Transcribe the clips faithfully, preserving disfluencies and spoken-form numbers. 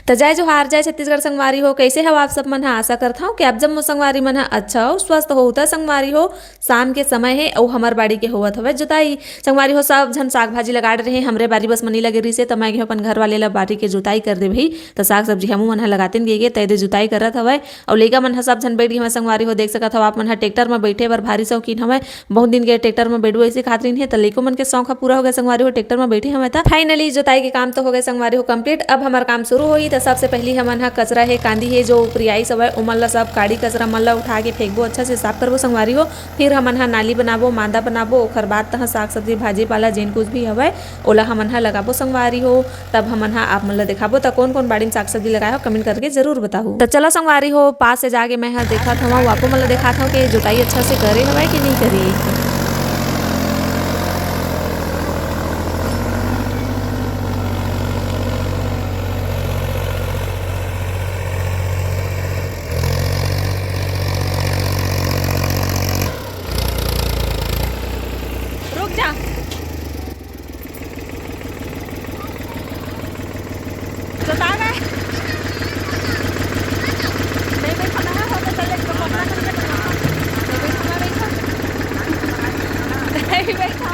त जय जोहार, जय छत्तीसगढ़ संगवारी हो। कैसे हव आप सब मन ह? आशा करत हव कि आप जम्मो संगवारी मन ह अच्छा हो, स्वस्थ हो। त संगवारी हो, शाम के समय हे अउ हमर बाड़ी के होवत हवय जोताई। संगवारी हो, सब झन साग भाजी लगा डरे हे, हमरे बारी बस मनी लगे रहिसे, त मैं गेहूं अपन घर वाले ला बारी के जोताई कर दे भई। त साग सब्जी हमू मन ह लगातेन गे गे, तैदे जोताई करत हवय। अउ लइका मन ह सब झन बइठ गे हवय संगवारी हो। देख सकत हव आप मन ह ट्रैक्टर म बइठे बर भारी शौकीन हवय। बहुत दिन के ट्रैक्टर म बइठबो अइसे खात रहिन हे, त लइको मन के शौक ह पूरा हो गए संगवारी हो। ट्रैक्टर म बइठे हवय त finally जोताई के काम तो हो गए संगवारी हो complete। अब हमर काम शुरू होही। त सबसे पहिली हमन ह कचरा हे, कांदी हे, जो उपरियाइस हवय, ओमन ल सब काड़ी कचरा मन ल उठा के फेंकबो, अच्छा से साफ करबो संगवारी हो। फिर हमन ह नाली बनाबो, मांदा बनाबो, ओखर बाद तहाँ साग सब्जी भाजी पाला जेन कुछ भी हवय, ओला हमन ह लगाबो संगवारी हो। तब हमन ह आप मन ल देखाबो। त कोन कोन बाड़ी म साग सब्जी लगाए हो, comment करके जरूर बताहू। त चलो संगवारी हो, पास से जाके मैं ह देखत हवं, आपो मन ल देखात हवं कि जोताई अच्छा से करे हवय कि नहीं करे। रुक जा। जोता गए। नहीं, नहीं, पकड़ा हो तो चल, एक तो पकड़ा कर ले, पकड़ा। नहीं, बैठा, नहीं, बैठा। नहीं, बैठा।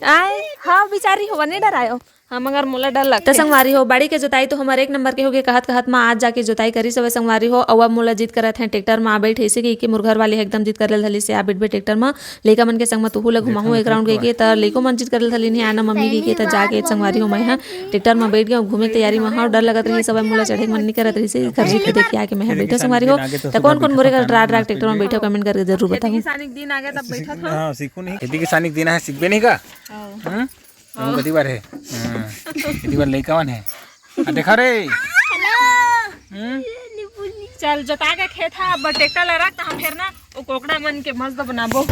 आए, हाँ, बिचारी हो, नहीं डरायो। हाँ, मगर मोला डर लगथे। त संगवारी हो, बाड़ी के जोताई तो हमर एक नंबर के होगे, कहत कहत म आज जाके जोताई करिस हवय संगवारी हो। अउ अब मोला जिद करत हे ट्रैक्टर म आ बइठ, अइसे कहिके मोर घर वाले ह एकदम जिद करे ल धलिस हे, आ बइठबे ट्रैक्टर म, लइका मन के संग म तुहू ल घुमाहूं एक राउंड कहिके। त लइको मन जिद करे ल धलिन हे, आना मम्मी कहिके। त जाके संगवारी हो, मैं ह ट्रैक्टर म बइठ गेंव, घूमे के तैयारी म हंव। डर लगत रहिस हवय, मोला चढ़े के मन नइ करत रहिस हे, घर जिद के देख के आके मैं ह बइठेंव संगवारी हो। त कोन कोन मोरे करा डरा ट्रैक्टर म बइठे हो, comment करके जरूर बताहू। खेती किसानी के दिन आगे तब बइठत हंव। हाँ, सीखो नहीं, खेती किसानी के दिन हे, सीखबे नहीं का? हम्म? तुम कति बार हे? हाँ। कति बार लइका मन हे? आ, देखा रे। हम्म? चल, जोता के खेत ह, अब ट्रैक्टर ला रख, त हम फेर ना ओ कोकड़ा मन के मस्त बनाबो।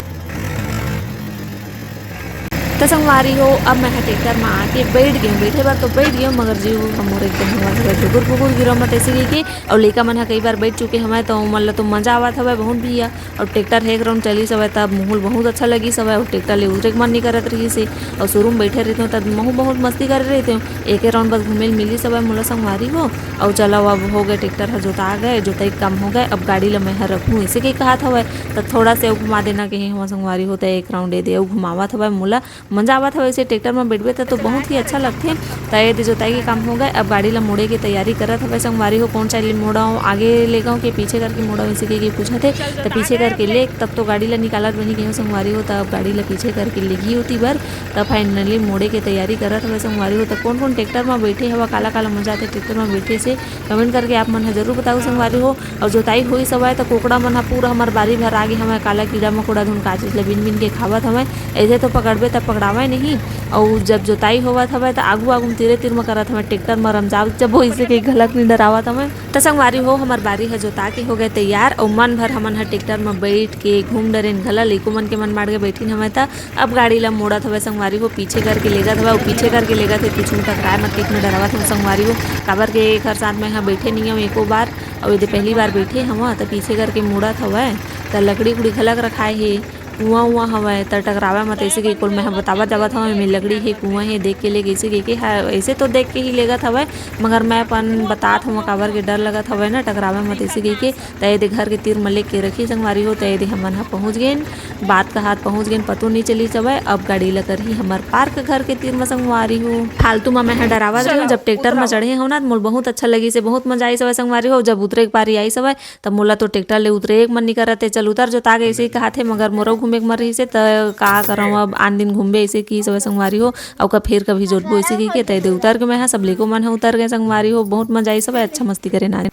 त संगवारी हो, अब मैं ह ट्रैक्टर म आके बइठ गेंव। बइठे बर तो बइठ गेंव, मगर जीव ह मोर एकदम हवा से ढुकुर फुकुर गिरो मत अइसे कहिके। अउ लइका मन ह कई बार बइठ चुके हवय, त ओमन ल तो मजा आवत हवय बहुत भैया। अउ ट्रैक्टर ह एक राउंड चलिस हवय, तब माहौल बहुत अच्छा लगिस हवय। अउ ट्रैक्टर ले उतरे के मन नइ करत रहिस हे। अउ शुरू म बइठे रहितेंव, तब महू बहुत मस्ती करे रहितेंव। एके राउंड बस घूमे ल मिलिस हवय मोला संगवारी हो। अउ चलो, अब हो गए, ट्रैक्टर ह जोता गए, जोताई के काम हो गए। अब गाड़ी ल मैं ह रखूं, अइसे कहि कहत हवय। त थोड़ा से अउ घुमा देना कहे हवय संगवारी हो, त एक राउंड ए दे अउ घुमावत हवय मोला। मजा आवत हवय, अइसे ट्रैक्टर म बइठबे त, तो बहुत ही अच्छा लगथे। त ए दे जोताई के काम हो गए, अब गाड़ी ला मोड़े के तैयारी करत हवय संगवारी हो। कौन साइड ले मोड़व, आगे लेगव के पीछे करके मोड़व, अइसे कहिके पूछत हे। त पीछे करके ले, तब तो गाड़ी ला निकालत बनी कहेंव संगवारी हो। त अब गाड़ी ला पीछे करके लेगही ओती बर। त finally मोड़े के तैयारी करत हवय संगवारी हो। त कोन कोन ट्रैक्टर म बइठे हवय, काला काला मजा आथे ट्रैक्टर म बइठे से, comment करके आप मन ह जरूर बताहू संगवारी हो। अउ जोताई होइस हवय, त कोकड़ा मन ह पूरा हमर बारी भर आगे हवय। काला कीड़ा मकोड़ा धुन काचेच ल बिन बिन के खावत हवय। अइसे तो पकड़बे त पकड़ावय नहीं। अउ जब जोताई होवत हवय, त आगू आगू म तीरे तीर म करत हवय, ट्रैक्टर म रमजाव जबो, अइसे कहि घलक नइ डरावत हवय। त संगवारी हो, हमर बारी ह जोता के हो गए तैयार। अउ मन भर हमन ह ट्रैक्टर म बइठ के घूम डरेन घला, लइको मन के मन बाढ़ के बइठिन हवय। त अब गाड़ी ल मोड़त हवय संगवारी हो, पीछे करके लेगत हवय। अउ पीछे करके लेगत हे, कुछु टकराए मत कहिके मैं डरावत हवं संगवारी हो, काबर के एखर साथ मैं ह बइठे नइ हवं एको बार। अउ एदे पहली बार बइठे हवं, त पीछे करके मुड़त हवय, त लकड़ी उकड़ी घलक रखाए हे, कुआं उआं हवय, त टकरावय मत, अइसे कहिके मैं ह बतावत जावत हवं, एमे लकड़ी हे, कुआं हे, देख के लेग, अइसे कहिके ह-, अइसे तो देख के ही लेगत हवय, मगर मैं अपन बतात हवं, काबर के डर लगत हवय ना, टकरावय मत, अइसे कहिके। त एदे घर के तीर म लेग के रखी संगवारी हो, त एदे हमन ह पहुंच गेन, बात कहात पहुंच गेन, पतो नइ चलिस हवय। अब गाड़ी ल करही हमर park घर के तीर म संगवारी हो। फालतू म मैं ह डरावत रहेंव, जब ट्रैक्टर म चढ़े हंव ना, त मोला बहुत अच्छा लगिस हे, बहुत मजा आइस हवय संगवारी हो। जब उतरे के पारी आइस हवय, तब मोला तो ट्रैक्टर ले उतरे के मन नइ करत हे। चल उतर, जोता गे, अइसे ही कहत हे, मगर मोरो घूमे के मन रहिस हे, त का करंव, अब आन दिन घूमबे, अइसे कहिस हवय संगवारी हो। अउ का फेर कभी जोतबो, अइसे कहिके, त एदे उतर के मैं ह, सब लइको मन ह उतर गे संगवारी हो। बहुत मजा आइस हवय, अच्छा मस्ती करे ना।